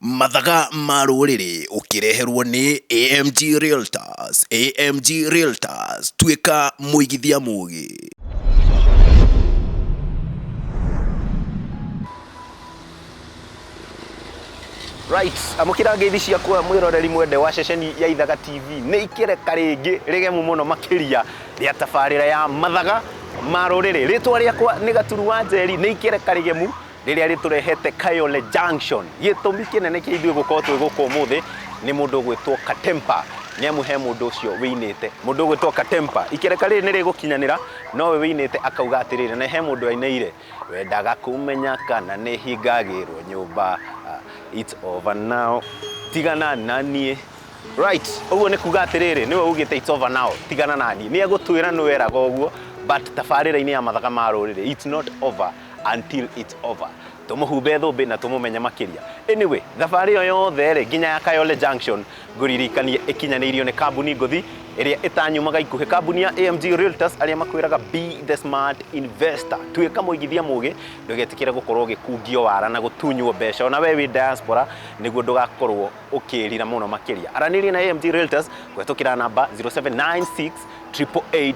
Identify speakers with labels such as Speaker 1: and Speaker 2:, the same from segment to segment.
Speaker 1: Mathaga ma rũrĩrĩ ũkĩreherwo nĩ AMG Realtors. AMG Realtors, tuĩka mũigithia mũgĩ.
Speaker 2: Right, amũkĩra ngeithi ciakwa mwĩroreri mwende wa ceceni ya Ithaga TV nĩ ikereka rĩngĩ rĩgemu mũno makĩria rĩa tabarĩra ya mathaga ma rũrĩrĩ. Rĩtwa rĩakwa nĩ Gaturu wa Njeri, nĩ ikereka rĩgemu rĩrĩa rĩtũrehete Kayole Junction. Gĩtũmi kĩnene kĩa ithuĩ gũkorwo twĩ gũkũ ũmũthĩ nĩ mũndũ ũgwĩtwo Katempa, nĩ amu he mũndũ ũcio wĩinĩte. Mũndũ ũgwĩtwo Katempa, ikereka rĩrĩ nĩ rĩgũkinyanĩra, nowe wĩinĩte akauga atĩrĩrĩ, na he mũndũ ainĩire, wendaga kũmenya kana nĩ hingagĩrwo nyũmba, it's over now, tigana na niĩ. Right, ũguo nĩ kuga atĩrĩrĩ, nĩwe ugĩte it's over now, tigana na niĩ. Nĩ egũtwĩra nĩ weraga ũguo, but tabarĩra-inĩ ya mathaga ma rũrĩrĩ, it's not over until it's over. Tũmũhumbe thũmbĩ na tũmũmenye makĩria. Anyway, thabarĩ ĩyo yothe rĩ, nginya ya Kayole Junction, ngũririkanie ĩkinyanĩirio nĩ kambuni ngũthi ĩrĩa ĩtanyumaga ikuhĩ, kambuni ya AMG Realtors, arĩa makwĩraga be the smart investor. Tuĩka mũigithia mũgĩ, ndũgetĩkĩre gũkorwo ũgĩkungio wara na gũtunywo mbeca ona we wĩ diaspora, nĩguo ndũgakorwo ũkĩrira mũno makĩria. Aranĩria na AMG Realtors kũhetũkĩra namba 0796 888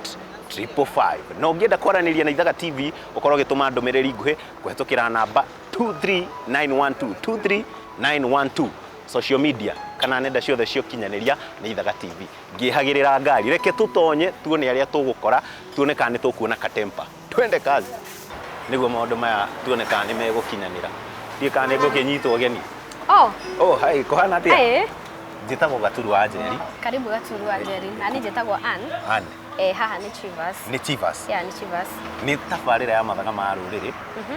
Speaker 2: 555. Na ũngĩenda kwaranĩria na Ithaga TV, ũkorwo ũgĩtũma ndũmĩrĩri nguhĩ kũhetũkĩra namba 23912, 23912. Social media kana nenda ciothe cia ũkinyanĩria nĩ Ithaga TV. Ngĩhagĩrĩra ngari, reke tũtonye tuone arĩa tũgũkora, tuone kana nĩ tũkuona Katempa. Twende kazi. Nĩguo maũndũ maya tuone kana nĩ megũkinyanĩra. Ndiũĩ kana nĩ ngũkĩnyitwo ũgeni.
Speaker 3: Oh.
Speaker 2: Oh, hi, kũhana atĩa?
Speaker 3: Hey.
Speaker 2: Njĩtagwo Gaturu wa Njeri.
Speaker 3: Karibu Gaturu wa Njeri. Na niĩ njĩtagwo Ann.
Speaker 2: Ann.
Speaker 3: Eh, haha nĩ Chivas.
Speaker 2: Nĩ Chivas.
Speaker 3: Yeah, nĩ Chivas.
Speaker 2: Nĩ tabarĩra ya mathaga ma rũrĩrĩ.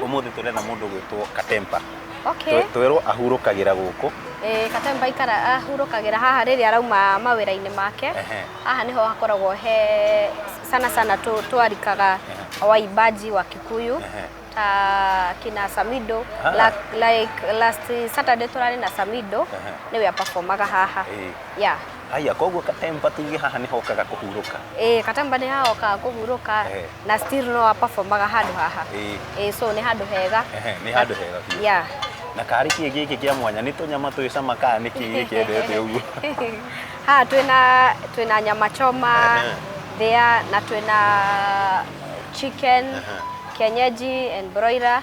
Speaker 2: Ũmũthĩ tũretha mũndũ ũgwĩtwo Katempa.
Speaker 3: Okay.
Speaker 2: Twerwo ahurũkagĩra gũkũ.
Speaker 3: Eh, Katempa ikara ahurũkagĩra haha rĩrĩa arauma mawĩra-inĩ make.
Speaker 2: Ehe.
Speaker 3: Haha nĩho hakoragwo he sana sana twarikaga waimbaji wa Kikuyu.
Speaker 2: Ehe.
Speaker 3: Ta kina Samido.
Speaker 2: Ah.
Speaker 3: Like last Saturday turarĩ na Samido.
Speaker 2: Ehe.
Speaker 3: Nĩwe aperformaga haha.
Speaker 2: Ĩĩ.
Speaker 3: Yeah.
Speaker 2: Haya, koguo Katempa tuge haha nĩho okaga kũhurũka.
Speaker 3: Ĩĩ, Katempa nĩ haha okaga kũhurũka
Speaker 2: Ehe.
Speaker 3: na still no aperformaga handũ haha.
Speaker 2: Ĩĩ.
Speaker 3: Ĩĩ, so nĩ handũ hega.
Speaker 2: Ehe, nĩ handũ hega biũ.
Speaker 3: Yeah.
Speaker 2: Na karĩ kĩĩ gĩkĩ kĩa mwanya? Nĩ tũnyama twĩ cama kana nĩ kĩĩ gĩkĩendete ũguo?
Speaker 3: Haha twĩna nyama choma,
Speaker 2: Ehe.
Speaker 3: there na twĩna chicken, kienyeji and broiler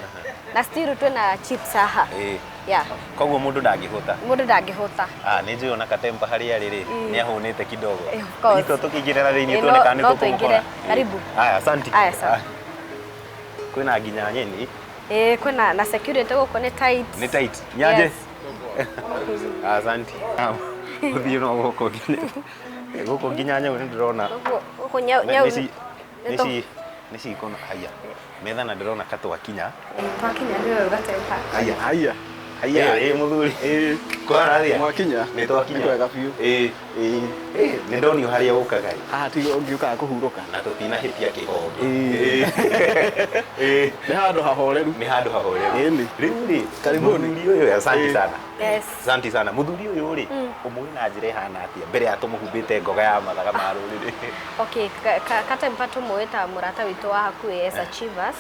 Speaker 3: na still twĩna chips haha.
Speaker 2: Ĩĩ.
Speaker 3: Yeah.
Speaker 2: Koguo mũndũ ndangĩhũta.
Speaker 3: Mũndũ ndangĩhũta.
Speaker 2: Ah, nĩ njũĩ ona Katempa harĩa arĩ rĩ, nĩ ahũnĩte kidogo.
Speaker 3: Eh, of course.
Speaker 2: Itũ tũkĩingĩra na thĩinĩ
Speaker 3: Eh,
Speaker 2: tuone kana nĩ
Speaker 3: no
Speaker 2: tũkũmũkora.
Speaker 3: tũingĩre. Karibu.
Speaker 2: Aya, asante.
Speaker 3: Aya, sawa.
Speaker 2: Ah. Kwĩna nginya nyeni.
Speaker 3: Ĩĩ, kwĩna na security gũkũ nĩ tight.
Speaker 2: Nĩ tight. Nyaje.
Speaker 3: Yes.
Speaker 2: Asante. Gũthiĩ no gũkũ nginya. Gũkũ nginya nyau nĩ ndĩrona.
Speaker 3: Gũkũ nyau nyau.
Speaker 2: Nĩ cikono haya. Metha na ndĩrona ka twakinya.
Speaker 3: Twakinya nĩwe Gatempa.
Speaker 2: Haya.
Speaker 4: Haya.
Speaker 2: Haya, ĩ mũthuri.
Speaker 4: Ĩ.
Speaker 2: Kwara atĩa?
Speaker 4: Mwakinya?
Speaker 2: Nĩ twakinya.
Speaker 4: Nĩ kwega biũ.
Speaker 2: Ĩ.
Speaker 4: Ĩ.
Speaker 2: Ĩ, nĩ ndonio harĩa ũkaga ĩ.
Speaker 4: Haha ti ũngĩũkaga kũhurũka.
Speaker 2: Na tũtinahĩtia kĩhonge.
Speaker 4: Ĩ.
Speaker 2: Ĩ.
Speaker 4: Nĩ handũ hahoreru.
Speaker 2: Nĩ handũ hahoreru.
Speaker 4: Ĩni.
Speaker 2: Rĩu rĩ,
Speaker 4: Karibuni.
Speaker 2: mũthuri ũyũ, asante
Speaker 4: Ĩ.
Speaker 2: sana.
Speaker 3: Yes.
Speaker 2: Asante sana. Mũthuri ũyũ rĩ, ũmũĩ na njĩra ĩhana atĩa mbere ya tũmũhumbĩte ngoga ya mathaga ma rũrĩrĩ?
Speaker 3: Okay, Katempa tũmũĩ ta mũrata witũ wa hakuhĩ as Achievers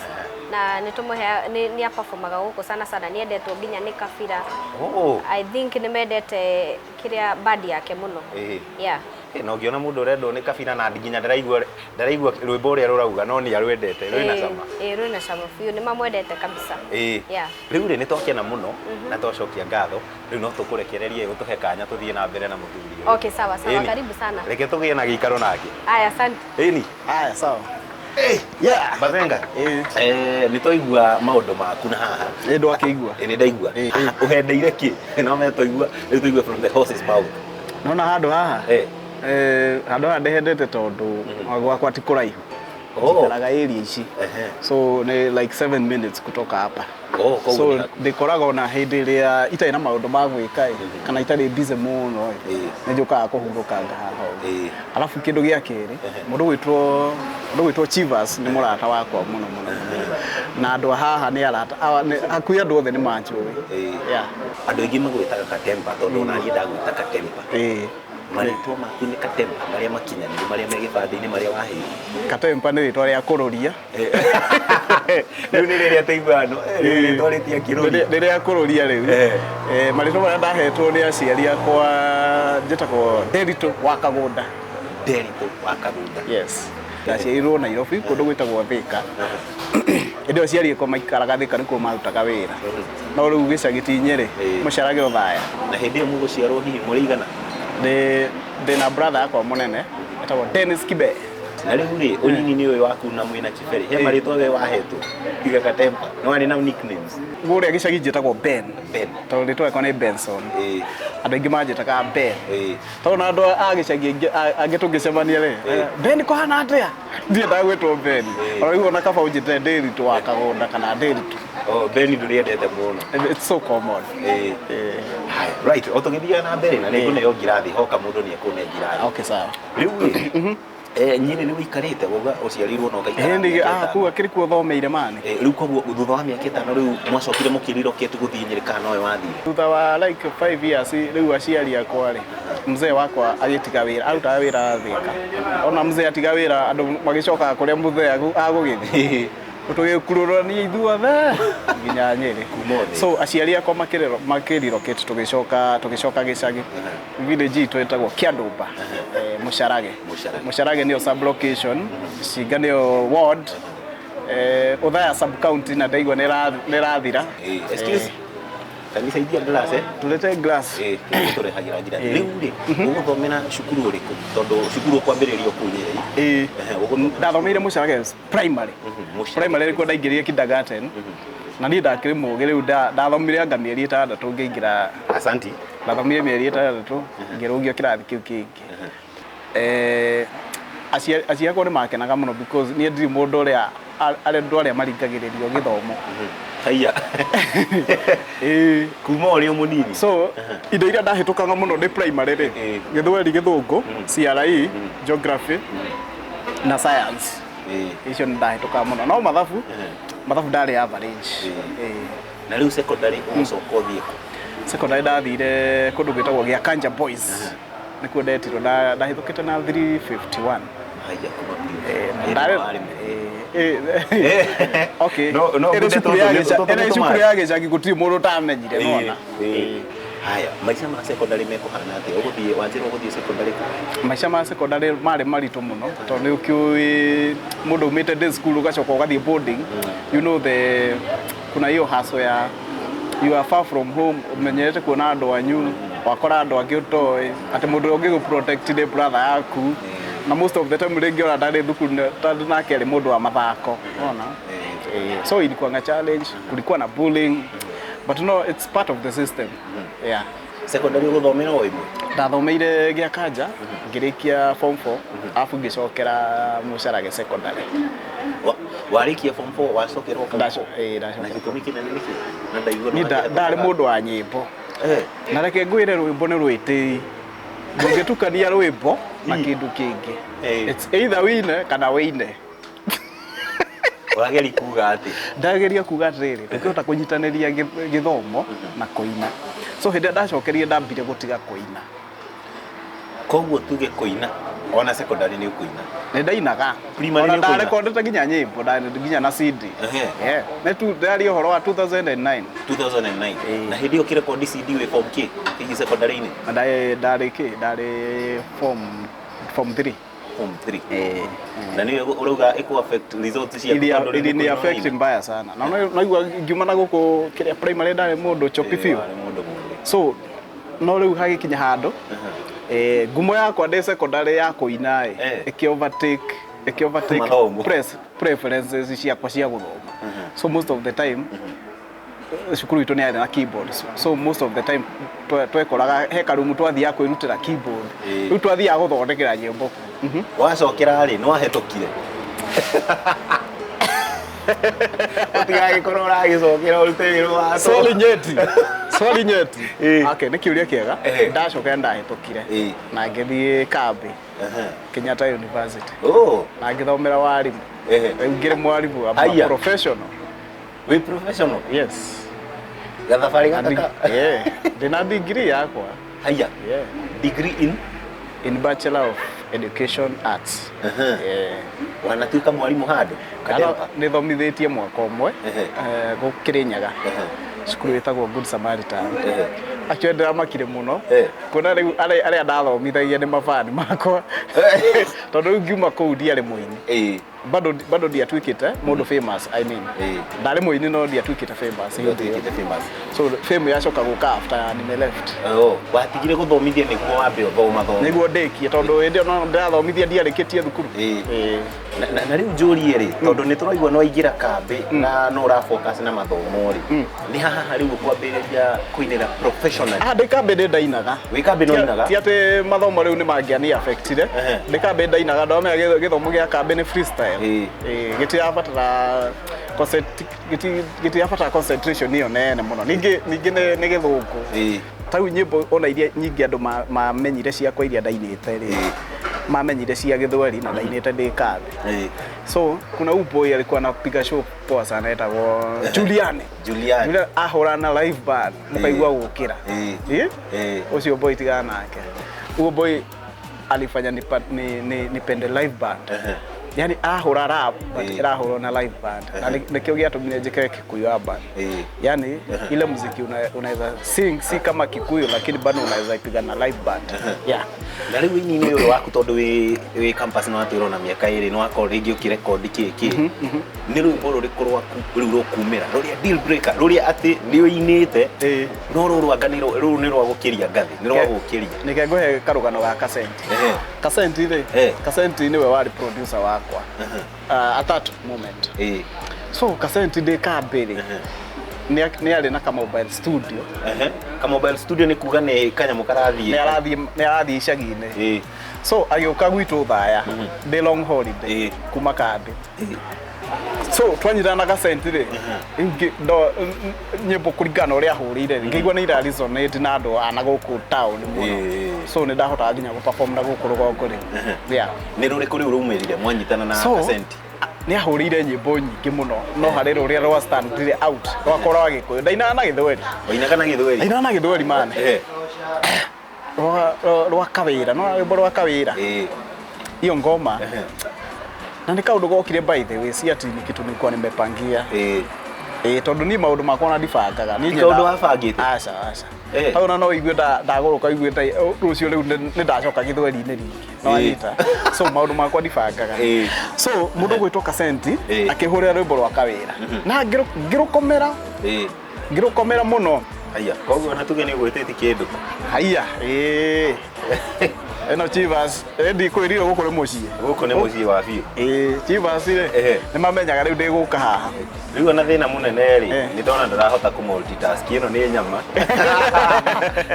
Speaker 3: na nĩ tũmũhea nĩ aperformaga gũkũ sana sana, nĩ endetwo nginya nĩ kabira.
Speaker 2: Oh.
Speaker 3: I think nĩ mendete kĩrĩa band yake mũno.
Speaker 2: Ĩĩ.
Speaker 3: Yeah.
Speaker 2: Ĩ, na ũngĩona mũndũ ũrendwo nĩ kabira na nginya ndaraigua rwĩmbo ũrĩa rũrauga no nĩ arwendete, rwĩna cama.
Speaker 3: Ĩĩ, rwĩna cama biũ, nĩ mamwendete kabisa.
Speaker 2: Ĩĩ.
Speaker 3: Yeah.
Speaker 2: Rĩu rĩ, nĩ twakena mũno na twacokia ngatho. Rĩu no tũkũrekererie ũtũhe kanya tũthiĩ na mbere na mũthuri ũyũ.
Speaker 3: Okay, sawa sawa,
Speaker 2: Ĩni.
Speaker 3: karibu sana.
Speaker 2: Reke tũgĩe na gĩikaro nake.
Speaker 3: Aya, asante.
Speaker 2: Ĩni.
Speaker 4: Haya, sawa. Yeah.
Speaker 2: Bazenga.
Speaker 4: Ĩ.
Speaker 2: Eh, nĩ twaigua maũndũ maku na haha.
Speaker 4: Ĩ ndwakĩigua.
Speaker 2: Ĩ, nĩ ndaigua.
Speaker 4: Ĩ.
Speaker 2: Ũhendeire kĩ? No me twaigua, rĩu tũigue from the horse's mouth.
Speaker 4: Nona handũ haha?
Speaker 2: Eh.
Speaker 4: Eh, handũ haha ndĩhendete tondũ gwakwa ti kũraihu.
Speaker 2: Oh.
Speaker 4: Njikaraga area ici.
Speaker 2: Ehe.
Speaker 4: So nĩ like 7 minutes kutoka hapa.
Speaker 2: Oh, koguo
Speaker 4: So
Speaker 2: nĩ hakuhĩ.
Speaker 4: ndĩkoraga ona hĩndĩ ĩrĩa itarĩ na maũndũ ma gwĩka ĩ, kana itarĩ busy mũno ĩ,
Speaker 2: Ĩ.
Speaker 4: nĩ njũkaga kũhurũkanga haha ũguo.
Speaker 2: Ĩ.
Speaker 4: Alafu kĩndũ gĩa kerĩ, mũndũ gwĩtwo Chivas nĩ mũrata wakwa mũno mũno mũno. Na andũ a haha nĩ arata, hakuhĩ andũ othe nĩ manjũĩ.
Speaker 2: Ĩ.
Speaker 4: Yeah.
Speaker 2: Andũ aingĩ magwĩtaga Katempa tondũ ona niĩ ndagwĩta Katempa.
Speaker 4: Ĩ.
Speaker 2: Marĩtwa maku nĩ Katempa marĩa makinyanĩru, marĩa me gĩbandĩ-inĩ, marĩa waheirwo?
Speaker 4: Katempa nĩ rĩtwa rĩa kũrũria.
Speaker 2: Rĩu nĩ rĩrĩa tũiguano rĩu rĩtwa rĩtiakĩrũria.
Speaker 4: Nĩ rĩa kũrũria rĩu. Marĩtwa marĩa ndahetwo nĩ aciari akwa, njĩtagwo Nderitu wa Kagũnda.
Speaker 2: Nderitu wa Kagũnda.
Speaker 4: Yes, ndaciarirwo Nairobi, kũndũ gwĩtagwo Thika. Ĩndĩ aciari akwa maikaraga Thika, nĩkuo marutaga wĩra, no rĩu gĩcagi ti Nyĩrĩ. Mũcarage Othaya.
Speaker 2: Na hĩndĩ ĩyo mũgũciarwo hihi mũrĩ igana?
Speaker 4: Ndĩ na brother yakwa mũnene etagwo Dennis Kibe.
Speaker 2: Na rĩu rĩ, ũnyinyi-inĩ ũyũ waku na mwĩna Kibere, he marĩtwa we wahetwo tiga Katempa? Nĩ warĩ na nicknames?
Speaker 4: Kũrĩa gĩcagi njĩtagwo Ben.
Speaker 2: Ben.
Speaker 4: Tondũ rĩtwa rĩakwa nĩ Benson. Andũ aingĩ manjĩtaga Ben. Tondũ na andũ a gĩcagi aingĩ angĩ tũngĩcemania rĩ, "Ben, kũhana atĩa?" Ndiendaga gwĩtwo Ben. Ona rĩu ona kaba ũnjĩte Ndĩritũ wa Kagũnda kana Ndĩritũ.
Speaker 2: Oh, Ben ndũrĩendete mũno.
Speaker 4: It's so common.
Speaker 2: Haya, right, o tũgĩthiaga na mbere na nĩngũneo ngirathi, hoka mũndũ nĩ ekũne ngirathi.
Speaker 4: Okay, sawa.
Speaker 2: Rĩu rĩ, Nyĩrĩ nĩ ũikarĩte wauga ũciarirwo na ũgaikara
Speaker 4: Ĩĩ,
Speaker 2: mĩaka
Speaker 4: ah,
Speaker 2: ĩtano.
Speaker 4: kũu akĩrĩ kuo thomeire mani.
Speaker 2: Rĩu koguo thutha wa mĩaka 5 rĩu mwacokire mũkĩrelocate gũthiĩ Nyĩrĩ kana nowe wathire?
Speaker 4: Thutha wa like 5 years rĩu aciari akwa rĩ, mzee wakwa agĩtiga wĩra, arutaga wĩra Thika. Ona mzee atiga wĩra, andũ magĩcokaga kũrĩa mũthee agũgĩthiĩ, tũgĩkururania ithuothe nginya Nyĩrĩ.
Speaker 2: Kuma o Thika.
Speaker 4: So aciari akwa makĩrelocate, tũgĩcoka gĩcagi, village itũ ĩtagwo Kĩandũmba, Mũcarage.
Speaker 2: Mũcarage.
Speaker 4: Mũcarage nĩyo sub location, Cinga nĩyo ward, Othaya sub county, na ndaigua nĩ ĩrathira.
Speaker 2: Excuse, kanisaidia glass, eh?
Speaker 4: Tulete glass.
Speaker 2: Tũrehagĩra ngirathi. Rĩu rĩ, ũgũthomera cukuru ũrĩkũ? Tondũ cukuru ũkwambĩrĩrio kũu Nyĩrĩ.
Speaker 4: Ĩĩ.
Speaker 2: Ũgũthomera
Speaker 4: Ndathomeire Mũcarage primary.
Speaker 2: Mũcarage.
Speaker 4: Primary nĩkuo ndaingĩrire kindergarten, na niĩ ndakĩrĩ mũgĩ rĩu, ndathomire anga mĩeri 6 ngĩingĩra.
Speaker 2: Asanti.
Speaker 4: Ndathomire mĩeri 6 ngĩrũgio kĩrathi kĩu kĩngĩ. Aciari akwa nĩ makenaga mũno because niĩ ndirĩ mũndũ ũrĩa arĩa andũ arĩa maringagĩrĩrio gĩthomo.
Speaker 2: Haiya.
Speaker 4: Ĩĩ.
Speaker 2: Kuma ũrĩ o mũnini.
Speaker 4: So indo iria ndahĩtũkaga mũno nĩ primary rĩ, gĩthweri, gĩthũngũ, CRE, geography na science. Icio nĩ ndahĩtũkaga mũno, no mathabu ndarĩ average. Ĩĩ.
Speaker 2: Na rĩu secondary ũgũcoka ũthiĩ kũ?
Speaker 4: Secondary ndathire kũndũ gwĩtagwo Gĩakanja Boys, nĩkuo ndetirwo. Ndahĩtũkĩte na 351.
Speaker 2: Haiya, kuma biũ.
Speaker 4: Ndarĩ. Okay.
Speaker 2: No,
Speaker 4: Ĩrĩ
Speaker 2: ngwende
Speaker 4: cukuru ya
Speaker 2: tũtũ- tũtũ
Speaker 4: ĩrĩ
Speaker 2: nĩ
Speaker 4: cukuru
Speaker 2: tũmaĩ.
Speaker 4: ya gĩcagi, gũtirĩ mũndũ ũtamenyire nona.
Speaker 2: Haya, maica ma secondary mekũhana atĩa? Ũgũthiĩ wanjĩra ũgũthiĩ secondary kũ?
Speaker 4: Maica ma secondary marĩ maritũ mũno, tondũ nĩ ũkĩũĩ mũndũ umĩte day school ũgacoka ũgathiĩ boarding, you know the kuna hiyo haso ya you are far from home, ũmenyerete kuona andũ anyu, wakora andũ angĩ ũtoĩ, atĩ mũndũ ũrĩa ũngĩgũ protect nĩ brother yaku, na most of the time rĩngĩ ona ndarĩ thukuru, tondũ nake arĩ mũndũ wa mathako ona. So ilikuwa challenge, kulikuwa na bullying, but no, it's part of the system, yeah.
Speaker 2: Secondary ũgũthomera o ĩmwe?
Speaker 4: Ndathomeire Gĩakanja ngĩrĩkia form 4, arabu ngĩcokera Mũcarage secondary.
Speaker 2: Warĩkia form 4 wacokerwo form 4?
Speaker 4: Ĩĩ,
Speaker 2: Na
Speaker 4: ndacokera.
Speaker 2: gĩtũmi kĩnene nĩkĩ na ndaigua?
Speaker 4: Niĩ ndarĩ mũndũ wa nyĩmbo. Na reke ngwĩre, rwĩmbo nĩ rwĩtĩi, ndũngĩtukania rwĩmbo na kĩndũ kĩngĩ. It's either wine kana wĩine.
Speaker 2: Ũrageria kuga atĩ?
Speaker 4: Ndageria kuga atĩrĩrĩ, ndũngĩhota kũnyitanĩria gĩthomo na kũina. So hĩndĩ ĩrĩa ndacokerire, ndambire gũtiga kũina.
Speaker 2: Koguo tuge kũina ona secondary nĩ ũkũina?
Speaker 4: Nĩ ndainaga.
Speaker 2: Primary
Speaker 4: Ona
Speaker 2: nĩ ũkũina?
Speaker 4: ndarekondete nginya nyĩmbo, nginya na CD. Yeah. Nĩ tu ndaria ũhoro wa 2009.
Speaker 2: 2009?
Speaker 4: Ĩĩ.
Speaker 2: Na hĩndĩ ĩyo ũkĩrekondi CD wĩ form K hihi secondary-inĩ?
Speaker 4: Na ndarĩ kĩ, ndarĩ form 3.
Speaker 2: Form 3. Na nĩyo ũrauga ĩkũ affect results ciaku? Tondũ rĩu
Speaker 4: Ili ni
Speaker 2: nĩ
Speaker 4: affect
Speaker 2: kũina.
Speaker 4: mbaya sana, na naigua ngiuma na gũkũ kĩrĩa primary ndarĩ mũndũ chopi biũ.
Speaker 2: Warĩ mũndũ mũũgĩ.
Speaker 4: So no rĩu hagĩkinya handũ, ngumo yakwa ndĩ secondary ya kũina ĩ, ĩkĩ overtake
Speaker 2: Mathomo.
Speaker 4: Preferences ciakwa cia gũthoma. So most of the time cukuru itũ nĩ yarĩ na keyboard, so most of the time twekoraga he karumu twathiaga kwĩrutĩra keyboard. Rĩu twathiaga gũthondekera nyĩmbo.
Speaker 2: Wacokera rĩ, nĩ wahetũkire? Ũtigagĩkorwo ũragĩcokera ũrute wĩra wa
Speaker 4: Swali nyeti, swali nyeti. Okay, nĩ kĩũria kĩega. Ndacokera ndahĩtũkire na ngĩthiĩ kambi Kenyatta University na ngĩthomera warimũ. Rĩu ngĩrĩ mwarimũ, I'm a
Speaker 2: Aya.
Speaker 4: professional.
Speaker 2: Wĩ professional?
Speaker 4: Yes.
Speaker 2: Gathabarĩ gaka
Speaker 4: Yeah, ndĩna degree yakwa.
Speaker 2: Haya.
Speaker 4: Yeah.
Speaker 2: Degree in?
Speaker 4: In Bachelor of Education Arts. Eh.
Speaker 2: Wanatuĩka mwarimũ handũ Kadempa?
Speaker 4: Nĩ thomithĩtie mwaka ũmwe Gũkĩrĩnyaga, cukuru ĩtagwo Good Samaritan. Actually ndĩramakire mũno kuona rĩu arĩa ndathomithagia nĩ mabani makwa, tondũ rĩu ngiuma kũu ndiarĩ mũini. Bado ndiatuĩkĩte mũndũ famous, I mean, ndarĩ mũini no ndiatuĩkĩte famous hĩndĩ ĩyo.
Speaker 2: Nduĩkĩte famous.
Speaker 4: So fame yacoka gũka after nime left.
Speaker 2: Oh, watigire gũthomithia nĩguo wambe ũthoma thoma?
Speaker 4: Nĩguo ndĩkie, tondũ hĩndĩ ĩyo no ndĩrathomithia, ndiarĩkĩtie thukuru.
Speaker 2: Na rĩu njũrie rĩ, tondũ nĩ tũraigua nĩ waingĩra kambĩ na no ũra focus na mathomo rĩ, nĩ haha rĩu ũkwambĩrĩria kũinĩra professionally?
Speaker 4: Ah, ndĩ kambĩ ndĩ ndainaga.
Speaker 2: Wĩ kambĩ no inaga?
Speaker 4: Ti atĩ mathomo rĩu nĩ mangĩani affectire. Ndĩ kambĩ ndainaga, ndamenya gĩthomo gĩa kambĩ nĩ freestyle. Gĩtirabatara concentration ĩyo nene mũno. Ningĩ nĩ gĩthũngũ. Tarĩu nyĩmbo ona iria nyingĩ andũ mamenyire ciakwa iria ndainĩte rĩ, mamenyire cia gĩthweri na ndainĩte ndĩ kambĩ. So kuna huyu boy alikuwa anapiga show poa sana, etagwo Juliani.
Speaker 2: Juliani.
Speaker 4: Juliani ahũra na live band mũkaigua gũkĩra. Ĩ? Ũcio boy tigana nake. Huyo boy alifanya nipende live band. Yani ahũra rap but ĩrahũrwo na live band na nĩkĩo gĩatũmire njĩkĩre Kikuyu urban. Yani ile muziki unaweza sing si kama Kikuyu, lakini bado unaweza ipiga na live band, yeah.
Speaker 2: Na rĩu ũini-inĩ ũyũ waku, tondũ wĩ campus nĩ watwĩrwo na mĩaka 2 nĩ wakorwo rĩngĩ ũkĩrekondi kĩ kĩ, nĩ rwĩmbo rũrĩkũ rwaku rĩu rũkumĩra rũrĩa deal breaker, rũrĩa atĩ nĩ ũinĩte no rũrũ anga nĩ rũrũ nĩ rwa gũkĩria ngathĩ, nĩ rwa gũkĩria?
Speaker 4: Nike ngũhe karũgano ga Kasenti. Kasenti rĩ, Kasenti nĩwe warĩ producer wakwa at that moment. So Kasenti ndĩ kambĩ rĩ, nĩ arĩ na ka mobile studio.
Speaker 2: Ka mobile studio nĩ kuga nĩ kanyamũ karathiĩ?
Speaker 4: Nĩ arathiĩ icagi-inĩ. So agĩũka gwitũ Thaya ndĩ long holiday kuma kambĩ. So twanyitana na Kasenti rĩ, nyĩmbo kũringana na ũrĩa ahũrĩire rĩ, ngĩigua nĩ ira resonate na andũ a na gũkũ town mũno. So nĩ ndahotaga nginya gũ perform na gũkũ rũgongo rĩ, yeah.
Speaker 2: Nĩ rũrĩkũ rĩu raumĩrire mwanyitana na
Speaker 4: So,
Speaker 2: Kasenti?
Speaker 4: Nĩ ahũrĩire nyĩmbo nyingĩ mũno, no harĩ rũrĩa rwa standire out rwakwa rwa Gĩkũyũ. Ndainaga na gĩthweri.
Speaker 2: Wainaga na gĩthweri?
Speaker 4: Ndainaga na gĩthweri mane. Rwa kawĩra, no rwĩmbo rwa kawĩra. Hiyo ngoma na nĩ kaũndũ gokire, by the way, si ati ni kitu nilikuwa nimepangia. Ĩ, tondũ niĩ maũndũ makwa na ndibangaga. Niĩ
Speaker 2: Ti kaũndũ wabangĩte?
Speaker 4: Aca, aca. Hau na no igue ndagũrũka igue ta rũciũ rĩu nĩ ndacoka gĩthweri-inĩ rĩngĩ no anyita. So maũndũ makwa ndibangaga. So mũndũ gwĩtwo Kasenti akĩhũrĩra rwĩmbo rwa kawĩra na ngĩrũkomera, ngĩrũkomera mũno.
Speaker 2: Haya, koguo ona tuge nĩ ũgwĩtĩtie kĩndũ.
Speaker 4: Haiya, ĩĩ, ĩno Chivas ndikwĩrire gũkũ nĩ mũciĩ.
Speaker 2: Gũkũ nĩ mũciĩ wa biũ.
Speaker 4: Ĩĩ, Chivas rĩ, nĩ mamenyaga rĩu ndĩ gũka haha.
Speaker 2: Rĩu ona thĩna mũnene rĩ, nĩ ndona ndũrahota kũ multitask, ĩno nĩ nyama,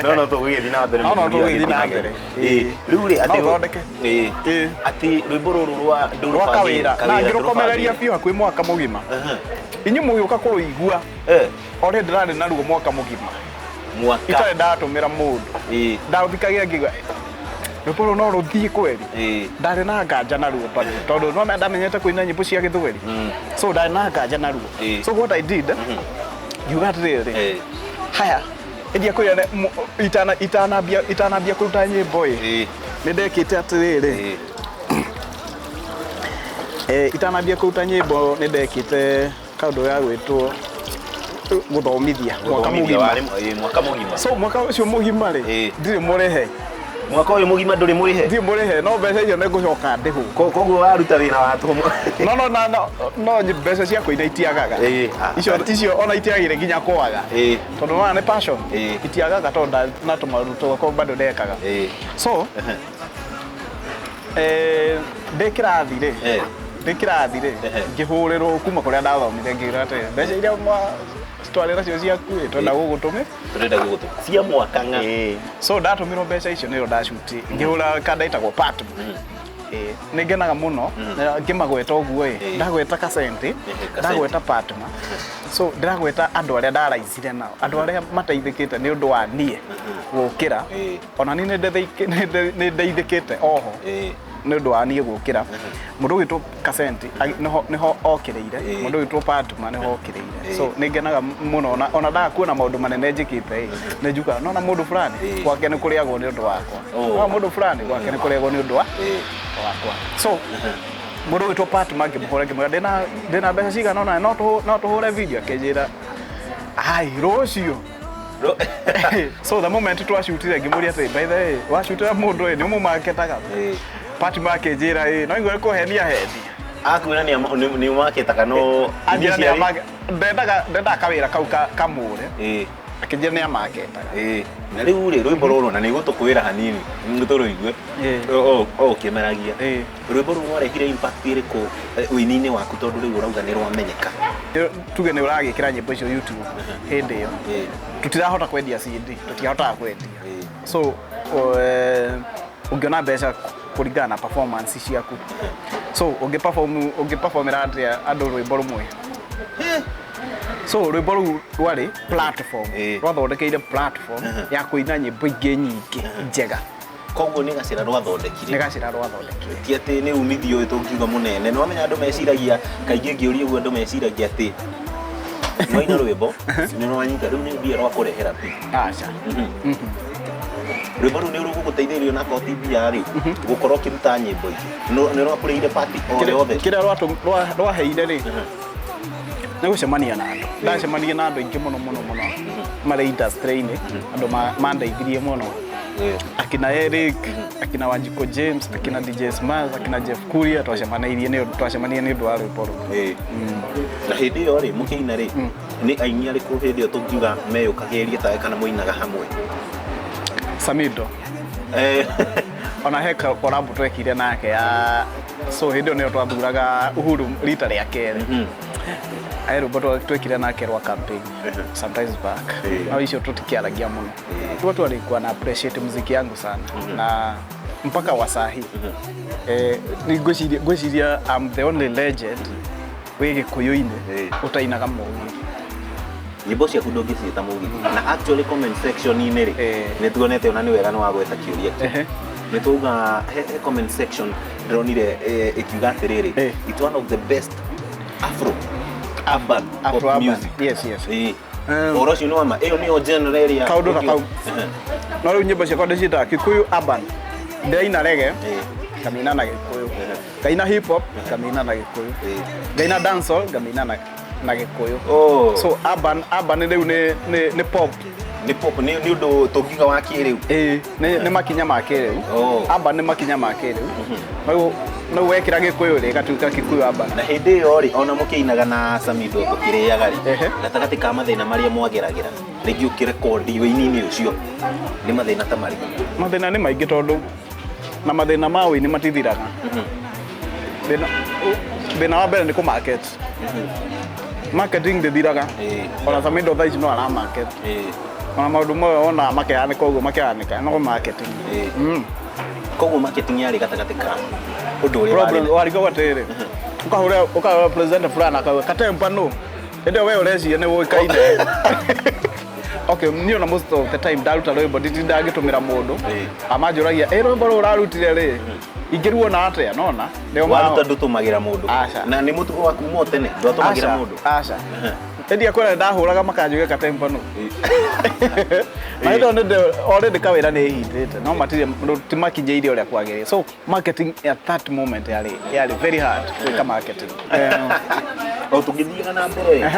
Speaker 2: no tũgũgĩthiĩ na mbere.
Speaker 4: No, no
Speaker 2: Mũthuri
Speaker 4: tũgũgĩthiĩ na
Speaker 2: agĩthiĩ
Speaker 4: mbere.
Speaker 2: Rĩu rĩ,
Speaker 4: No
Speaker 2: atĩ
Speaker 4: ũthondeke.
Speaker 2: Atĩ rwĩmbo rũrũ rwa
Speaker 4: Rwa kawĩra na ngĩrũkomereria
Speaker 2: ndũrũbangĩire.
Speaker 4: biũ hakuhĩ mwaka mũgima. Inyuĩ mũgĩũka kũrũigua already ndĩrarĩ naruo mwaka mũgima.
Speaker 2: Mwaka.
Speaker 4: Itarĩ ndatũmĩra mũndũ. Ndaũthikagia ngĩigua rwĩmbo rũu no rũthiĩ kweri. Ndarĩ na nganja naruo bado, tondũ no ndamenyete kũina nyĩmbo cia gĩthweri. So ndarĩ na nganja naruo. So what I did, ngiuga atĩrĩrĩ, haya, ĩndia kwĩra itanambia kũruta nyĩmbo ĩ, nĩ ndekĩte atĩrĩrĩ, itanambia kũruta nyĩmbo nĩ ndekĩte kaũndũ ga gwĩtwo gũthomithia mwaka
Speaker 2: Gũthomithia
Speaker 4: mũgima.
Speaker 2: Mwaka mũgima.
Speaker 4: So mwaka ũcio mũgima rĩ, ndirĩ mũrĩhe.
Speaker 2: Mwaka ũyũ mũgima ndũrĩ mũrĩhe?
Speaker 4: Ndirĩ mũrĩhe, no mbeca icio nĩ ngũcoka ndĩhwo.
Speaker 2: Koguo waruta wĩra wa tũmũ.
Speaker 4: No na no no mbeca cia kũina itiagaga. Icio icio ona itiagire nginya kwaga, tondũ nona nĩ passion. Itiagaga tondũ na tũmaũndũ twakwa bado ndekaga. So ndĩ kĩrathi rĩ, ndĩ kĩrathi rĩ, ngĩhũrĩrwo kuma kũrĩa ndathomire, ngĩra atĩ mbeca iria twarĩ nacio ciaku ĩ, twenda gũgũtũmĩ.
Speaker 2: Tũrenda gũgũtũ cia mwaka ng'a.
Speaker 4: So ndatũmĩrwo mbeca icio nĩrĩo ndacuti ngĩhũra kanda ĩtagwo Patmo. Nĩ ngenaga mũno na ngĩmagweta ũguo ĩ. Ndagweta Kasenti,
Speaker 2: Kasenti.
Speaker 4: ndagweta Patma, so ndĩragweta andũ arĩa ndaraicire nao, andũ arĩa mateithĩkĩte nĩ ũndũ wa niĩ gũkĩra. Ona niĩ nĩ ndeithĩkĩte oho. nĩ ũndũ wa niĩ gũkĩra mũndũ ũgwĩtwo Kasenti nĩho okĩrĩire, mũndũ ũgwĩtwo Fatuma nĩho okĩrĩire. So nĩ ngenaga mũno ona ndaga kuona maũndũ manene njĩkĩte ĩ, nĩ njugaga nona mũndũ fulani gwake nĩ kũrĩagwo nĩ ũndũ wakwa, no mũndũ fulani gwake nĩ kũrĩagwo nĩ ũndũ wakwa. So mũndũ ũgwĩtwo Fatuma ngĩmũhũra ngĩmwĩra ndĩna mbeca cigana ũna, no tũhũre video, akĩnjĩra ai rũciũ. So the moment twacutire ngĩmũria atĩ by the way wacutĩra mũndũ ĩ nĩ ũmũmaketaga? Fatuma akĩnjĩra ĩ no igue kũhenia henia.
Speaker 2: Akwĩra nĩ ũmaketaga no
Speaker 4: Anjĩra nĩ ndendaga kawĩra kau kamũre, akĩnjĩra nĩ amaketaga.
Speaker 2: Na rĩu rĩ rwĩmbo rũrũ na nĩ gũtũkwĩra hanini tũrũigue o ũkĩmeragia, rwĩmbo rũu rwarehire impact ĩrĩkũ ũini-inĩ waku tondũ rĩu ũrauga nĩ rwamenyeka?
Speaker 4: Tuge nĩ ũragĩkĩra nyĩmbo icio YouTube hĩndĩ ĩyo tũtirahota kwendia CD, tũtiahotaga kwendia. So ũngĩona mbeca kũringana na performance ciaku. So ũngĩperformera atĩa andũ rwĩmbo rũmwe? So rwĩmbo rũu rwarĩ platform, rwathondekeire platform ya kũina nyĩmbo ingĩ nyingĩ njega.
Speaker 2: Koguo nĩ gacĩra rwathondekire.
Speaker 4: Nĩ gacĩra rwathondekire.
Speaker 2: Ti atĩ nĩ umithio ũyũ tũngiuga mũnene. Nĩ wamenya andũ meciragia kaingĩ ngĩũria ũguo andũ meciragia atĩ mwaina rwĩmbo nĩ rwanyita rĩu nĩ mbia rwakũrehera pi.
Speaker 4: Aca.
Speaker 2: Rwĩmbo rũu nĩ rũgũgũteithĩrĩria na koti mbia rĩ gũkorwo ũkĩruta nyĩmbo ingĩ. Nĩ rwakũrĩire party o yothe.
Speaker 4: Kĩrĩa rwaheire rĩ nĩ gũcemania na andũ. Ndacemania na andũ aingĩ mũno mũno mũno marĩ industry-inĩ, andũ mandeithirie mũno. Akina Eric, akina Wanjiko James, akina DJ Smiles, akina Jeff Kuria twacemanirie nĩ ũndũ wa rwĩmbo rũu.
Speaker 2: Na hĩndĩ ĩyo rĩ mũkĩina rĩ nĩ aini arĩkũ hĩndĩ ĩyo tũngiuga meyũkagĩria tawe kana mũinaga hamwe?
Speaker 4: Samido. Ona he collab twekire nake ya so hĩndĩ ĩyo nĩyo twathuraga Uhuru rita rĩa kerĩ. Ae rwĩmbo twekire nake rwa campaign sometimes back. Na icio tũtikĩaragia mũno. Watu walikuwa na appreciate muziki yangu sana na mpaka wa saa hii. Ngwĩciria I'm the only legend wĩ Gĩkũyũ-inĩ ũtainaga mũgithi.
Speaker 2: Nyĩmbo ciaku ndũngĩciĩta mũgithi. Na actually comment section-inĩ rĩ nĩ tuonete ona nĩ wega nĩ wagweta kĩũria kĩu. Nĩ twauga he comment section ndĩronire ĩkiuga atĩrĩrĩ it's one of the best Afro urban pop music.
Speaker 4: Yes, yes.
Speaker 2: Ũhoro ũcio nĩ wa ma ĩyo nĩyo genre ĩrĩa
Speaker 4: kaũndũ ta kau. No rĩu nyĩmbo ciakwa ndĩciĩtaga Kikuyu urban. Ndĩraina reggae ngamĩina na Gĩkũyũ, ngaina hip hop ngamĩina na Gĩkũyũ, ngaina dancehall ngamĩina na Gĩkũyũ. So urban rĩu nĩ pop.
Speaker 2: Nĩ pop nĩ ũndũ tũngiuga wa kĩrĩu.
Speaker 4: Nĩ makinya ma kĩrĩu. Urban nĩ makinya ma kĩrĩu. No wekĩra Gĩkũyũ rĩ gatuĩka Kikuyu urban.
Speaker 2: Na hĩndĩ ĩyo rĩ ona mũkĩinaga na Samido tũkĩrĩaga rĩ gatagatĩ ka mathĩna marĩa mwageragĩra rĩngĩ ũkĩrekondi wĩini-inĩ ũcio nĩ mathĩna ta marĩkũ?
Speaker 4: Mathĩna nĩ maingĩ tondũ na mathĩna ma wĩini matithiraga. Thĩna wa mbere nĩ kũ-market. Marketing ndĩthiraga. Ona Samido thaa ici no ara market. Ona maũndũ mothe wona makehanĩka ũguo makehanĩka no marketing.
Speaker 2: Koguo marketing yarĩ gatagatĩ ka ũndũ ũrĩa warĩ
Speaker 4: warigagwo atĩrĩrĩ ũkahũra ũkahũra president fulani akauga Katempa no hĩndĩ ĩyo we ũreciria nĩ ũĩkaine. Okay, niĩ ona most of the time ndaruta rwĩmbo nditindaga ngĩtũmĩra mũndũ amanjũragia ĩ rwĩmbo rũrũ ũrarutire rĩ ingĩruona atĩa nona
Speaker 2: waruta ndũtũmagĩra mũndũ na nĩ mũtugo waku kuma o tene ndwatũmagĩra mũndũ?
Speaker 4: Aca. Hĩndĩ ĩrĩa kwĩra ndahũraga makanjũria Katempa no na hĩndĩ ĩyo already kawĩra nĩ ĩhindĩte no matirĩ timakinyĩire ũrĩa kwagĩrĩire. So marketing at that moment yarĩ very hard gwĩka marketing.
Speaker 2: O tũgĩthiaga na mbere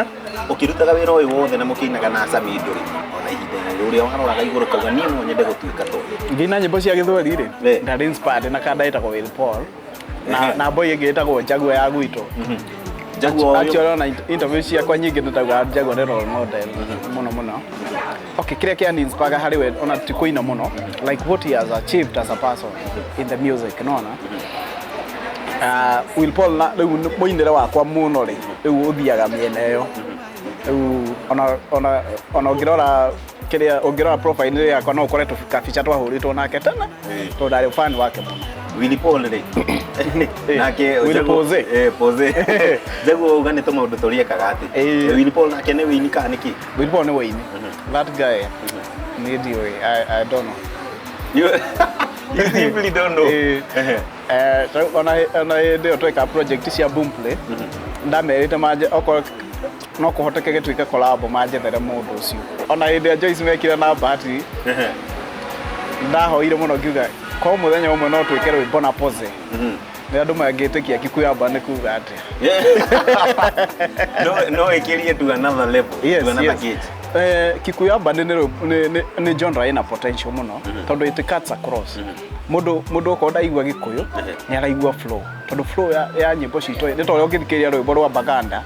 Speaker 2: ũkĩrutaga wĩra ũyũ wothe na mũkĩinaga na Samido rĩ ona ihinda-inĩ rĩrĩa waroraga igũrũ kauga niĩ no nyende gũtuĩka tondũ
Speaker 4: ngĩina nyĩmbo cia Gĩthweri rĩ ndarĩ inspired na kanda ĩtagwo Will Paul na boy ĩngĩ ĩtagwo Jaguar ya gwitũ.
Speaker 2: Jaguar
Speaker 4: actually ona interview ciakwa nyingĩ nĩndauga Jaguar nĩ role model mũno mũno. Okay, kĩrĩa kĩa inspire harĩ we ona ti kũina mũno like what he has achieved as a person in the music nona. Will Paul na rĩu mũinĩre wakwa mũno rĩ rĩu ũthiaga mĩena ĩyo rĩu ona ũngĩrora kĩrĩa ũngĩrora profile yakwa no ũkore kabica twahũrĩtwo nake tena tondũ ndarĩ fan wake mũno.
Speaker 2: Willy Paul rĩ nake
Speaker 4: Willy Pose
Speaker 2: Pose Jaguar uga nĩ tũmaũndũ tũrĩekaga atĩ Willy Paul nake nĩ wĩini kana nĩkĩ?
Speaker 4: Willy Paul nĩ wĩini. That guy nĩ ndiũĩ, I don't know.
Speaker 2: You simply don't know.
Speaker 4: Ta rĩu ona hĩndĩ ĩyo tweka project cia Boomplay, ndamerĩte manje okorwo no kũhoteke gĩtuĩke collab, manjethere mũndũ ũcio. Ona hĩndĩ ĩrĩa Joyce mekire na Bahati, ndahoire mũno ngiuga ko mũthenya ũmwe no twĩke rwĩmbo na Pose, nĩ andũ mangĩtĩkia Kikuyu amba nĩ kuga atĩa.
Speaker 2: No ĩkĩrie to another level, to another gauge.
Speaker 4: Kikuyu amba nĩ genre ĩna potential mũno tondũ it cuts across. Mũndũ okorwo ndaigua Gĩkũyũ nĩ araigua flow, tondũ flow ya nyĩmbo citũ nĩ ta ũrĩa ũngĩthikĩrĩria rwĩmbo rwa Baganda.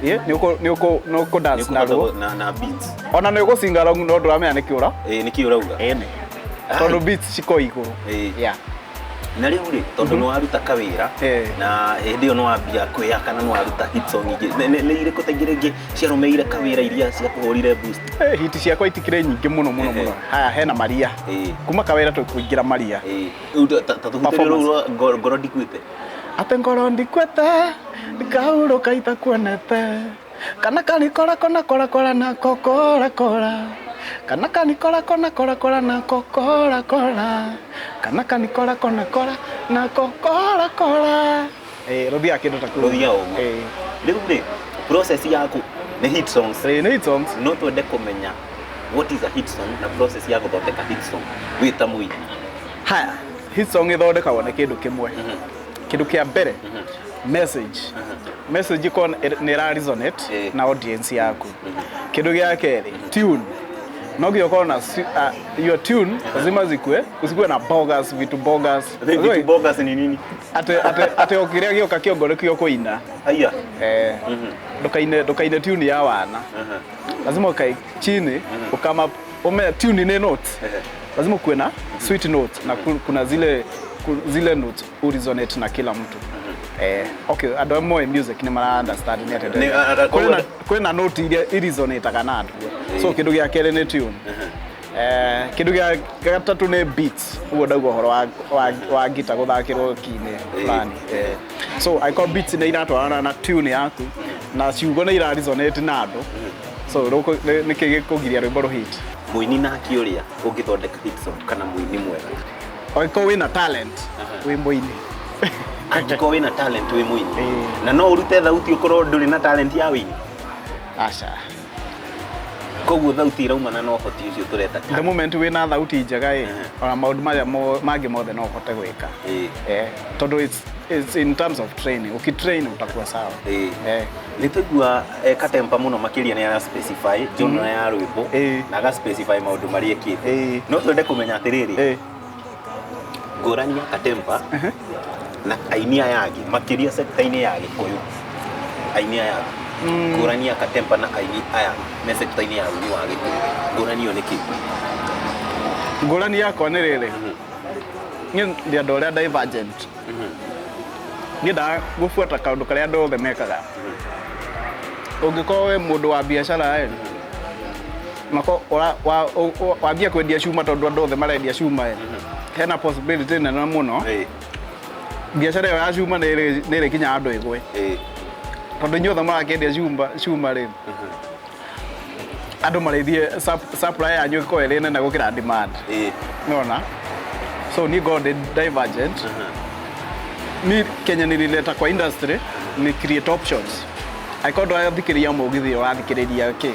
Speaker 4: Nĩ ũkũ dance naruo.
Speaker 2: Na beats.
Speaker 4: Ona nĩ ũgũcinga along no ndũramenya nĩkĩ ũra
Speaker 2: Nĩkĩ ũrauga.
Speaker 4: Ĩni, tondũ beats ciko igũrũ. Yeah.
Speaker 2: Na rĩu rĩ, tondũ nĩ waruta kawĩra na hĩndĩ ĩyo nĩ wambia kwĩyaka na nĩ waruta hit song ingĩ, nĩ irĩkũ ta ingĩ rĩngĩ ciarũmĩrĩire kawĩra iria ciakũhũrire boost?
Speaker 4: Hit ciakwa itikĩrĩ nyingĩ mũno mũno mũno. Haya, hena Maria. Kuma kawĩra tũkũingĩra Maria.
Speaker 2: Rĩu ta tũhutĩrie
Speaker 4: Performance.
Speaker 2: rũu rwa ngoro ndikuĩte.
Speaker 4: Ate ngoro ndikwete ndikaurũka itakuonete, kana kanikora kona kora kora na kokora kora, kana kanikora kona kora kora na kokora kora, kana kanikora kona kora na kokora kora. Rũthiaga kĩndũ ta kũu.
Speaker 2: Rũthiaga ũguo. Rĩu rĩ, process yaku nĩ hit songs.
Speaker 4: Nĩ hit songs.
Speaker 2: No twende kũmenya what is a hit song na process ya gũthondeka hit song wĩ ta mũini.
Speaker 4: Haya, hit song ĩthondekagwo nĩ kĩndũ kĩmwe. Kĩndũ kĩa mbere, message. Message ĩkorwo nĩ ĩra resonate na audience yaku. Kĩndũ gĩa kerĩ, tune. No nginya ũkorwo na your tune lazima zikue, usikuwe na bogus, vitu bogus.
Speaker 2: Vitu bogus ni nini?
Speaker 4: Ate o kĩrĩa gĩoka kĩongo nĩkĩo kũina.
Speaker 2: Aya.
Speaker 4: Ndũkaine tune ya wana. Lazima ukae chini, ukama ume tune ni notes. Lazima kuwe na sweet notes na kuna zile notes uresonate na kila mtu. Okay, andũ amwe music nĩ mara understand nĩ atĩa. Kwĩna note iria iresonataga na andũ. So kĩndũ gĩa kerĩ nĩ tune. Kĩndũ gĩa gatatũ nĩ beats. Ũguo ndauga ũhoro wa guitar gũthakĩrwo key-inĩ fulani. So angĩkorwo beats nĩ iratwarana na tune yaku na ciugo nĩ ira resonate na andũ. So nĩkĩ gĩkũgiria rwĩmbo rũhit?
Speaker 2: Mũini nake ũrĩa ũngĩthondeka hit song kana mũini mwega.
Speaker 4: Angĩkorwo wĩna talent, wĩ mũini.
Speaker 2: Angĩkorwo wĩna talent wĩ mũini. Na no ũrute thauti ũkorwo ndũrĩ na talent ya wĩini?
Speaker 4: Aca.
Speaker 2: Koguo thauti iraumana na ũhoti ũcio tũreta.
Speaker 4: The moment wĩna thauti njega ĩ, ona maũndũ marĩa mangĩ mothe no ũhote gwĩka. Tondũ it's in terms of training. Ukitrain utakuwa sawa.
Speaker 2: Nĩ twaigua Katempa mũno makĩria nĩ ara specify genre ya rwĩmbo na aga specify maũndũ marĩa ekĩte. No twende kũmenya atĩrĩrĩ, ngũrani ya Katempa na aini aya angĩ makĩria sector-inĩ ya Gĩkũyũ, aini aya angĩ, ngũrani ya Katempa na aini aya me sector-inĩ ya ũini wa Gĩkũyũ, ngũrani ĩyo nĩ kĩ?
Speaker 4: Ngũrani yakwa nĩ rĩrĩ, niĩ ndĩ andũ arĩa divergent. Niĩ gũbuata kaũndũ karĩa andũ othe mekaga. Ũngĩkorwo wĩ mũndũ wa biacara ĩ, nako wambia kwendia cuma tondũ andũ othe marendia cuma ĩ, hena possibility nene mũno biacara ĩyo ya cuma nĩ ĩrĩkinya andũ ĩgwe, tondũ inyuothe marakĩendia cuma rĩ, andũ marĩthiĩ supply yanyu ĩkorwo ĩrĩ nene gũkĩra demand. Nĩwona? So niĩ ngorwo ndĩ divergent. Ni Kenya nilileta kwa industry ni create options. Angĩkorwo ndũrathikĩrĩria mũgithi, ũrathikĩrĩria kĩ?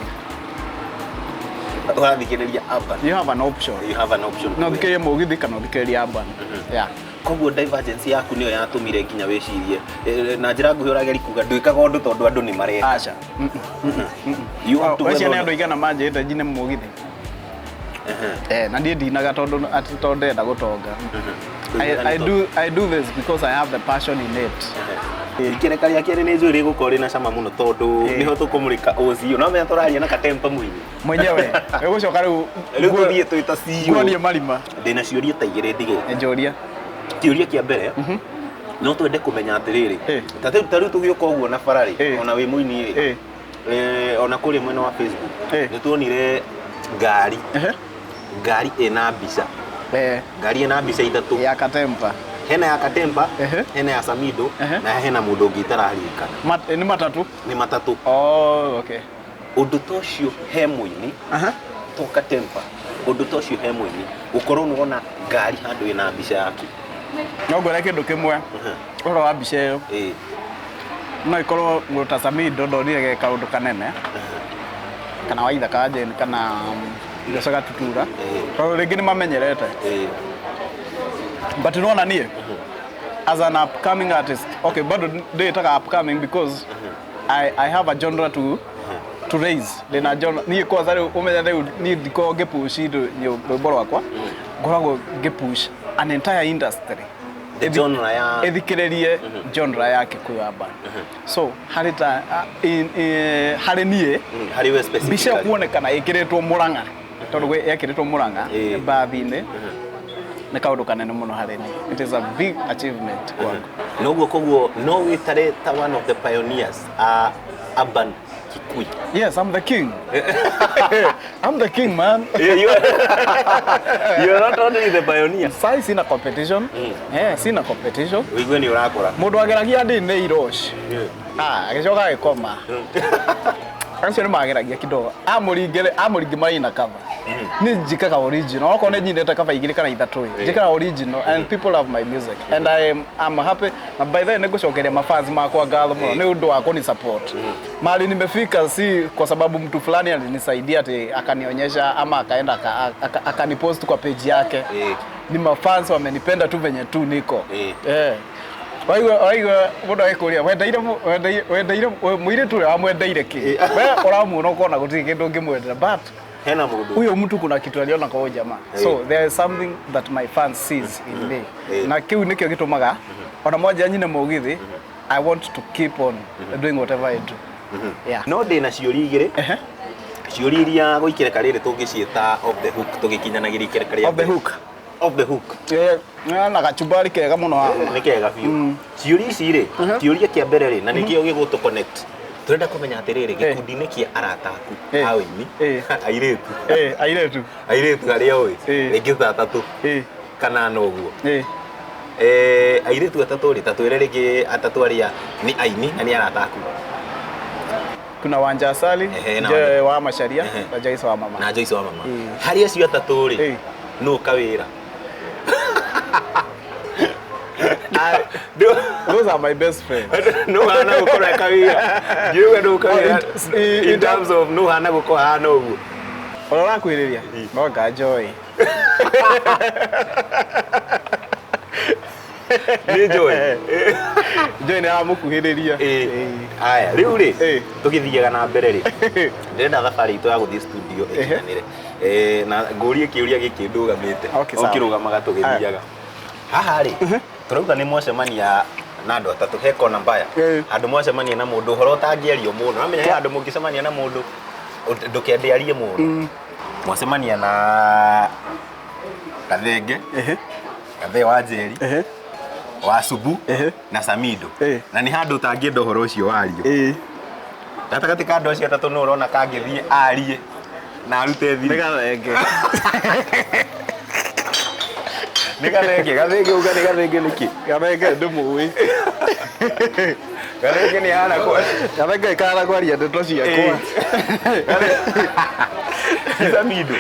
Speaker 2: Ũrathikĩrĩria urban.
Speaker 4: You have an option.
Speaker 2: You have an option.
Speaker 4: No ũthikĩrĩrie mũgithi kana ũthikĩrĩrie urban. Yeah.
Speaker 2: Koguo divergence yaku nĩyo yatũmire nginya wĩcirie, na njĩra nguhĩ ũrageria kuga ndwĩkaga ũndũ tondũ andũ nĩ mareka.
Speaker 4: Aca.
Speaker 2: You want to
Speaker 4: Wacia nĩ
Speaker 2: gwetha
Speaker 4: andũ aigana manjĩrĩte njine mũgithi. Na niĩ ndinaga tondũ atĩ tondũ ndĩrenda gũtonga. I do this because I have the passion in it.
Speaker 2: Ikereka rĩa kerĩ nĩ njũĩ rĩgũkorwo rĩna cama mũno tondũ nĩho tũkũmũrĩka OCU. No menya tũraria na Katempa mũini.
Speaker 4: Mwenyewe. Ĩgũcoka rĩu
Speaker 2: Rĩu tũthiĩ twĩ ta CEO.
Speaker 4: Nguonie marima.
Speaker 2: Ndĩna ciũria ta igĩrĩ ndigĩte.
Speaker 4: Njũria.
Speaker 2: Kĩũria kĩa mbere, no twende kũmenya atĩrĩrĩ, ta rĩu tũgĩũka ũguo na bara rĩ, ona wĩ mũini rĩ, ona kũrĩa mwena wa Facebook, nĩ tuonire ngari. Ngari ĩna mbica. Ngari ĩna mbica ithatũ.
Speaker 4: Ya Katempa.
Speaker 2: Hena ya Katempa, hena ya Samido, na hena mũndũ ũngĩ itararirikana.
Speaker 4: Nĩ matatũ?
Speaker 2: Nĩ matatũ.
Speaker 4: Oh, okay.
Speaker 2: Ũndũ ta ũcio he mũini, to Katempa, ũndũ ta ũcio he mũini, gũkorwo nĩ wona ngari handũ ĩna mbica yaku.
Speaker 4: No ngwĩre kĩndũ kĩmwe ũhoro wa mbica ĩyo. No ĩkorwo mũndũ ta Samido ndonire ge kaũndũ kanene kana Waithaka Jane kana Joca Gatutura, tondũ rĩngĩ nĩ mamenyerete, but nĩwona niĩ as an upcoming artist, okay, bado ndĩtaga upcoming because I have a genre to raise. Ndĩna genre niĩ kwanza. Rĩu ũmenye rĩu niĩ ndikoragwo ngĩpush indo rwĩmbo rwakwa, ngoragwo ngĩpush an entire industry.
Speaker 2: The genre ya
Speaker 4: Ĩthikĩrĩrie genre ya Kikuyu urban. So harĩ ta harĩ niĩ,
Speaker 2: Harĩ we
Speaker 4: mbica ĩyo
Speaker 2: specifically.
Speaker 4: Kuonekana ĩkĩrĩtwo Mũrang'a, tondũ yekĩrĩtwo Mũrang'a mbathi-inĩ, nĩ kaũndũ kanene mũno harĩ niĩ. It is a big achievement kwangu.
Speaker 2: Noguo koguo no wĩtare ta one of the pioneers a urban Kikuyu?
Speaker 4: Yes, I'm the king. I'm the king, man.
Speaker 2: You are not only the pioneer.
Speaker 4: Sai sina competition. Eh, sina competition.
Speaker 2: Wĩigue nĩ ũrakũra.
Speaker 4: Mũndũ ageragia ndini nĩ Irosh. Ah, agĩcoka agĩkoma. Acio nĩ mageragia kidogo. Amũringere, amũringi marina cover. Nĩ njikaga original. Okorwo nĩ nyinĩte cover igĩrĩ kana ithatũ ĩ. Njĩkaga original and people love my music. And I'm happy. Na by the way, nĩngũcokeria mafans makwa ngatho mũno nĩ ũndũ wa kuni support. Mahali nimefika si kwa sababu mtu fulani alinisaidia ati akanionyesha ama akaenda akanipost kwa page yake. Ni mafans wamenipenda tu venye tu niko. Eh. Waigua waigua mũndũ agĩkũria wendeire wendeire mũirĩtu ũrĩa wamwendeire kĩ, we ũramuona ũkona gũtirĩ kĩndũ ũngĩmwendera, but
Speaker 2: Hena mũndũ.
Speaker 4: Huyo mtu kuna kitu aliona kwa huyo jamaa. So there is something that my fans sees in me, na kĩu nĩkĩo gĩtũmaga ona mwanja nyine mũgithi I want to keep on doing whatever I do, yeah.
Speaker 2: No ndĩna ciũria igĩrĩ. Ciũria iria gũikĩrĩka rĩrĩ tũngĩciĩta off the hook, tũgĩkinyanagĩria ikereka rĩa
Speaker 4: Off the
Speaker 2: mbere.
Speaker 4: hook.
Speaker 2: Off the hook.
Speaker 4: Eh, na gachumbari kega mũno haha.
Speaker 2: Nĩ kega biũ ciũria ici rĩ. Kĩũria kĩa mbere rĩ, na nĩkĩo gĩgũtũ connect, tũrenda kũmenya atĩrĩrĩ, gĩkundi-inĩ kĩa arata aku a ũini, airĩtu,
Speaker 4: Eh, airĩtu.
Speaker 2: Airĩtu arĩa ũĩ, rĩngĩ ta atatũ kana ana ũguo, airĩtu atatũ rĩ, ta twĩre rĩngĩ atatũ arĩa nĩ aini na nĩ arata aku.
Speaker 4: Kuna Wanja Asali,
Speaker 2: Ehe, na
Speaker 4: Joy
Speaker 2: Wanja.
Speaker 4: wa Macharia na Joyce wa mama.
Speaker 2: Na Joyce wa mama. Harĩ acio atatũ rĩ, nũ kawĩra?
Speaker 4: Those are my best friends.
Speaker 2: Nũ hana gũkorwo e kawĩra? Ngiuga nũ kawĩra in terms of nũ hana gũkorwo hana ũguo.
Speaker 4: Ũrĩa ũrakuhĩrĩria no nga Joy.
Speaker 2: Nĩ Joy.
Speaker 4: Joy nĩ aramũkuhĩrĩria.
Speaker 2: Aya, rĩu rĩ, tũgĩthiaga na mbere rĩ, ndĩrenda thabarĩ itũ ya gũthiĩ studio ĩkinyanĩre. Na ngũrie kĩũria gĩkĩ ndũgamĩte.
Speaker 4: Okay, sawa.
Speaker 2: Ũkĩrũgamaga tũgĩthiaga haha rĩ, tũrauga nĩ mwacemania na andũ atatũ he kona mbaya, handũ mwacemania na mũndũ ũhoro ũtangĩario mũno. Wamenya he handũ mũngĩcemania na mũndũ ndũkende arie mũno. Mwacemania na Gathenge, Gathee wa Njeri, wa Subu na Samido, na nĩ handũ ũtangĩenda ũhoro ũcio wario. Gatagatĩ ka andũ acio atatũ, nũ ũrona kangĩthiĩ arie na arute
Speaker 4: Nĩ
Speaker 2: thiri?
Speaker 4: Gathenge.
Speaker 2: Nĩ Gathenge? Gathenge, uga nĩ Gathenge nĩkĩ?
Speaker 4: Gathenge ndĩmũĩ.
Speaker 2: Gathenge nĩ hana kwa
Speaker 4: Gathenge ikara kwaria ndeto ciakwa.
Speaker 2: Samido.